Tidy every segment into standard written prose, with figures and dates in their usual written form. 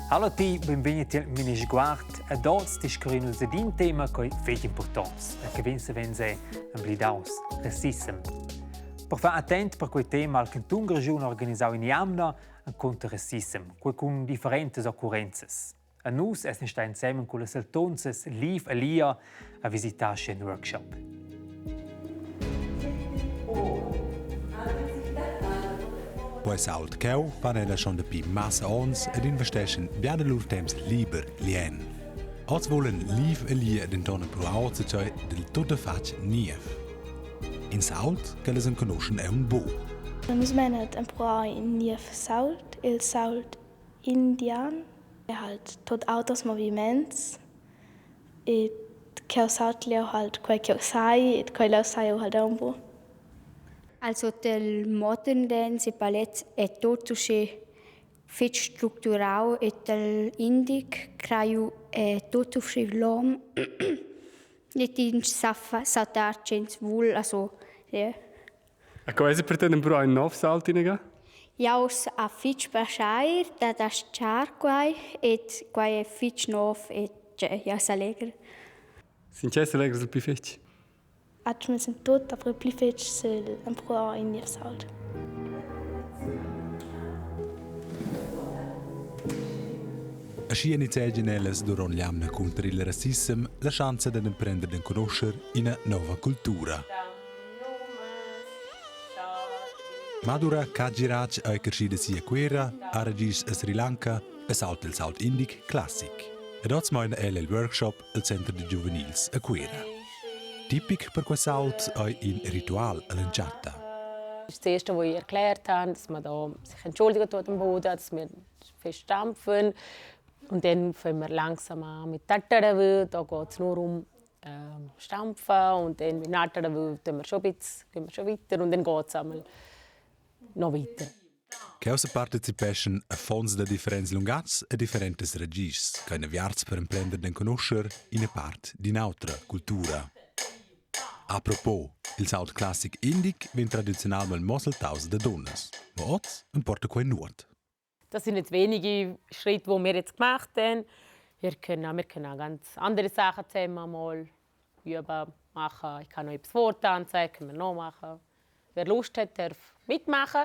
Hallo ti, benvegni tiel Minisguard. Ed oz discurrin nus dad in tema che è fetg impurtonts e che vegn savens è emblidaus, rassissem. Per far attent per quei tema ha il Cantun Grischun organisau in'jamna encunter rassissem, quei cun differentas occurrenzas. A nus essan stai ensemen cun las saltonzas Liv e Lia a visitar in workshop. Quei sault cheu fan ella schon dapi massa onns ed investeschan bia da lur temps liber lien. Oz vulan Liv e Lia denton empruar ozatgei dil tuttafatg niev. In sault ch'ellas enconuschen aunc buc. Nus mein empruar in niev sault, il sault indian halt tot auters moviments e ch'jeu sautl jeu halt quei ch'jeu sai e quei leu sai jeu halt aunc buc. Also del modern dance e ballet è tot uschè fetg structurau e del indic craiu è tot uschè lom et ins sa saltar ch'ins vul, also yeah. E co esi per te d'empruar in nov salt inaga? Jau ha fitg plaschair dad aschar quai ed quai è fitg nov e jau s'allegra. Sin tge s'allegras il pli fetg? Atsch sind tut aber pli fetg sil empruar in niev sault. Aschia nizzegian ellas duront l'jamna cunter il rassissem la schanza dad emprender d'enconuscher ina nova cultura. Madura Kajiraj ei creschida si a Cuera, ha ragischs a Sri Lanka e saulta il sault indic classic. Ed oz meina el il workshop al center da giuvenils a Cuera. Tipic per quei sault ei in ritual all'entschatta. Das erste, was ich erklärt habe, dass man da sich entschuldigen tut am Boden, dass wir fest stampfen. Und dann fangen wir langsam an mit Tattadawu. Da geht es nur um stampfen und dann mit Nattadawu tun wir schon ein bisschen, gehen wir schon weiter und dann geht es einmal noch weiter. Cheu separticipeschan affons da differents lungatgs e differentas regists ch'ein aviarts per emprender d'enconuscher ina part d'in'autra cultura. Apropos, il saut classic indic vegn tradiziunalmein mo saltaus da dunnas, mo oz emporta quei nuot. Das sind jetzt wenige Schritte, die wir jetzt gemacht haben. Wir können, wir können auch ganz andere Sachen zusammen mal üben, machen. Ich kann noch etwas vortanzen, können wir noch machen. Wer Lust hat, darf mitmachen.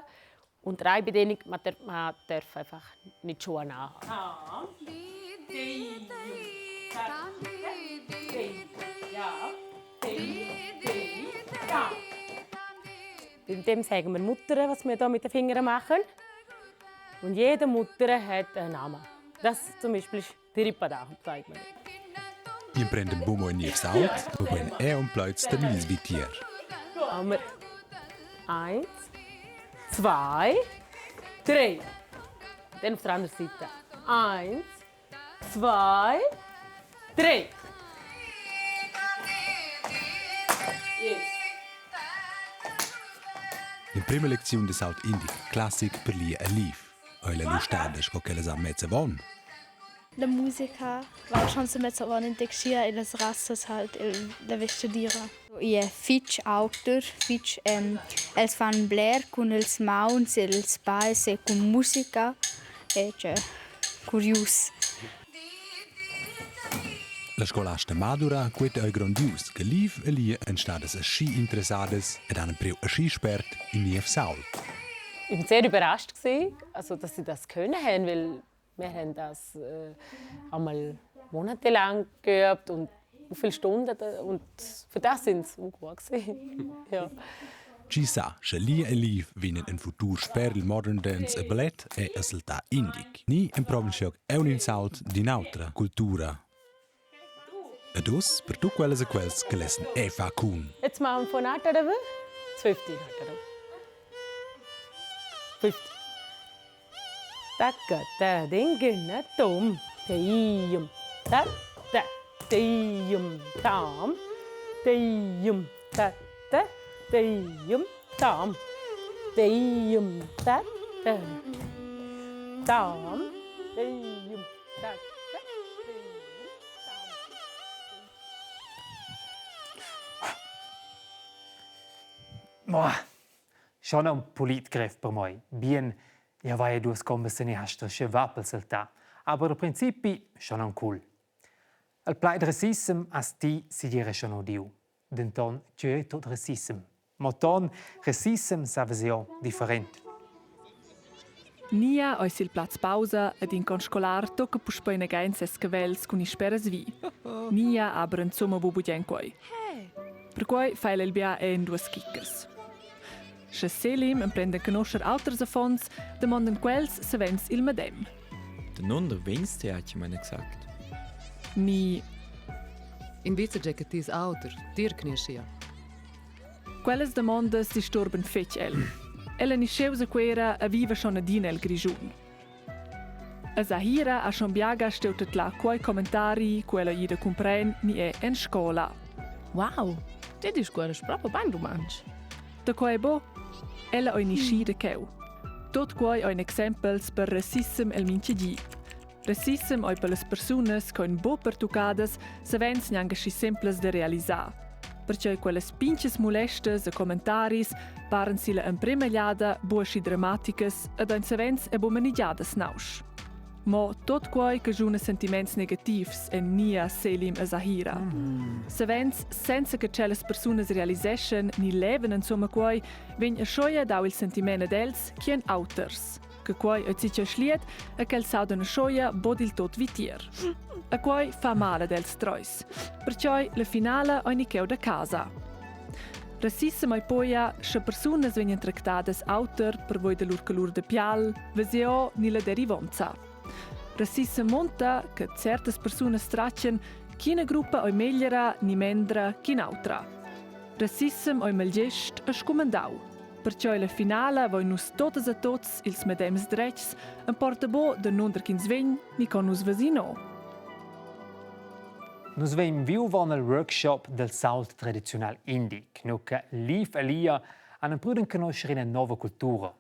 Und Reibedingung, man darf, man darf einfach nicht Schuhe anhaben. Bei dem sagen wir Mutter, was wir hier mit den Fingern machen. Und jede Mutter hat einen Namen. Das zum Beispiel ist Tiripada, sagt man. In prenden bumo in niev sault, mobein è un plaids da mils vitier. Haben wir eins, zwei, drei. Dann auf der anderen Seite. Eins, zwei, drei. L'emprima lecziun da saut indic classic per lia a Liv. Ei la lu stada sco ch'ellas han mez avon? La musica va schon so mezz avon in tec e las rassas halt la vestgadira. I è fitg auter, fitg els fan bler cun ils mauns e ils pais e cun musica e cioè curius. La scolasta Madura queta ei grondius che Liv e Lia ein stadas aschi interessadas ed han empriu aschi spert in niev sault. Ich war sehr überrascht, also, dass sie das können haben, weil wir haben das äh, einmal monatelang geübt und viele Stunden und für das sind sie auch gut gewesen. ja. Chi sa, sche Lia e Liv vegnan en futur sper il modern dance e ballet è a saltar indic. Ni emprovan schioc aunc in sault d'in'autra cultura. Ed uss per tut quellas e quels che lessen è far cun. Jetzt machen wir von Atadawe 50 Atadawe. 50. Tacca ta dingina tum teium ta ta teium tam teium ta ta teium tam teium ta ta tam teium ta ta teium tam. Boah, Schon ün pulit grev per mai. Bien, jau vai duas combas seniastra, sche va pel saltar. Aber da principi schon aunc cool. Il plaid rassissem has ti segir schon udiu. Denton tgei tot rassissem? Mo ton rassissem savess jeu different. Nia eis il plaz pausa ed in conscolar tocca puspei inaga en ses cavels cun isperas vi. Nia aber insumma bu bugen quei. Perquei fa el il bia en duas chiccas. Sche Selim emprenda conoscer auters affons, damondan quels savens il medem. Danunder vegns ti atgnamein exact? Ni Invece che ti es auter, dir cneschia. Quellas damondas disturban fetg el. Ella nischeus a Cuera e viva schon adina el Grischun. A Zahira ha schon biaga steu tetlar quei commentari, quella ida cumpren ni è en scola. Wow, ti discuoras propi bain rumantsch. Da quei bo, ella ei nischida cheu. Tot quei ein exempels per rassissem el mintgadi. Rassissem ei per las persunas che ein buc pertuccadas savens gnanca schi semplas da realisar. Pertgei quellas pintgas mulestas e commentaris paran silla emprema egliada buca schi dramaticas ed ein savens e buca manegiadas nausch. Mo tot quei caschuna sentiments negativs en Nia, Selim e Zahira. Savens, senza che tschellas persunas realiseschan ni leven insumma quei, vegn aschia dau il sentiment ad els che ein auters. Che quei ei zicha schliet e ch'els saudan aschia bod il tot vitier. E quei fa mal ad els treis. Perciò la finala ei ni cheu da casa. Rassissem ei poia, sche persunas vegnan tractadas auter pervoi da lur colur de pial, veseo ni la derivonza. Rassissem munta che certas persunas tratgan ch'ina gruppa ei megliera ni mendra ch'in'autra. Rassissem ei malgest e scumandau. Perciò la finala voi nus totas e tots ils medems dretgs, emporta bo danunder ch'ins vegn ni con nus vasino. Nus vein viu von el workshop del sault tradiziunal indic, nu che Liv e Lia han empriu d'enconoscer ina nova cultura.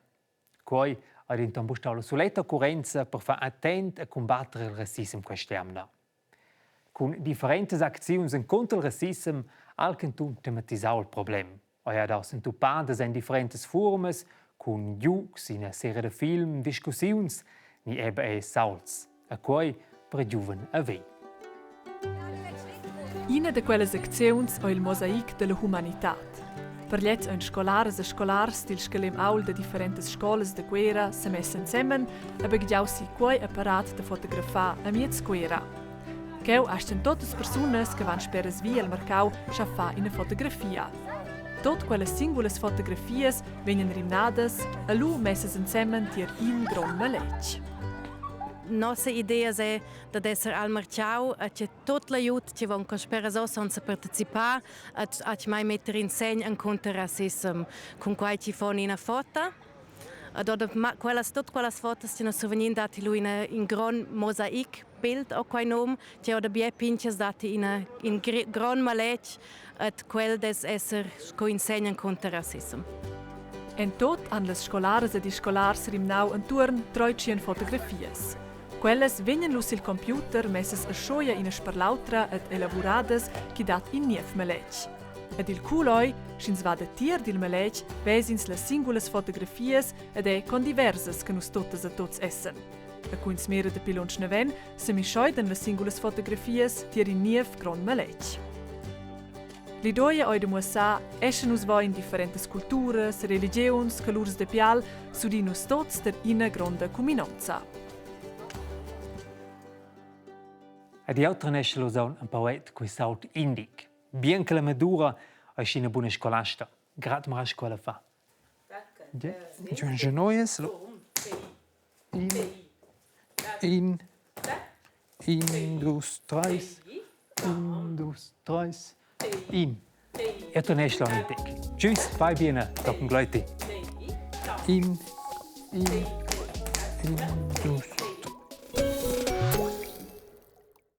Quei ha denton buc stau la suletta occurrenza per far attent e cumbatter il rassissem quest'jamna. Cun differentas acziuns encunter il rassissem ha il cantun tematisau il problem. Ei ha dau sentupadas en differentas fuormas, cun giugs, ina sera da film, discussiuns ni eben era saults. E quei per giuven e vegl. Ina da quellas acziuns ei il mosaic dalla humanitad. Per gliez ein scolaras e scolars dil scalem ault da differentas scolas da Cuera semess ensemen e baghegiau si quei apparat da fotografar amiez Cuera. Cheu astgan totas persunas che van sperasvi al marcau schar far ina fotografia. Tot quellas singulas fotografias vegnan rimnadas e lu messas ensemen tier in grond maletg. Nossa idea è dad esser al marciau a che tot l'aiut che von speras ossa sa participar a a mai metter in segn encunter rassissem cun quai chi fon ina fota. Ad quellas tot quellas fotos che nos survegnin dati lu ina in grond mosaic bild o quai nom che da bia pinchas dati ina in grond maletg et quel des esser sco insegn encunter rassissem. En tot han las scolaras ed ils scolars rimnau entuorn 300 fotografias. Quellas vegnan lu sil computer messas a schoia ina sper l'autra ed elavuradas chi dat in niev maletg. Ed il cool ei, sch'ins va datier dil maletg, ves'ins las singulas fotografias ed è con diversas che nus tuttas e tuts essen. E cu ins mira dapi lunsch naven, semischeiden las singulas fotografias tier in niev grond maletg. L'idoia ei da muossar, escha nus vein differentas culturas, religiuns, colurs de pial, sudin nus tots ter ina gronda cuminonza. Ed jau trenesce Lausanne un pauet quei saut indic. Bien che la madura ei ina buna scolasta. Grad mara scola fa. Genoies in in in dus treis in dus treis in. Er turnesce la in tec. Tschüss, fai bene, dopo Leute. In in in dus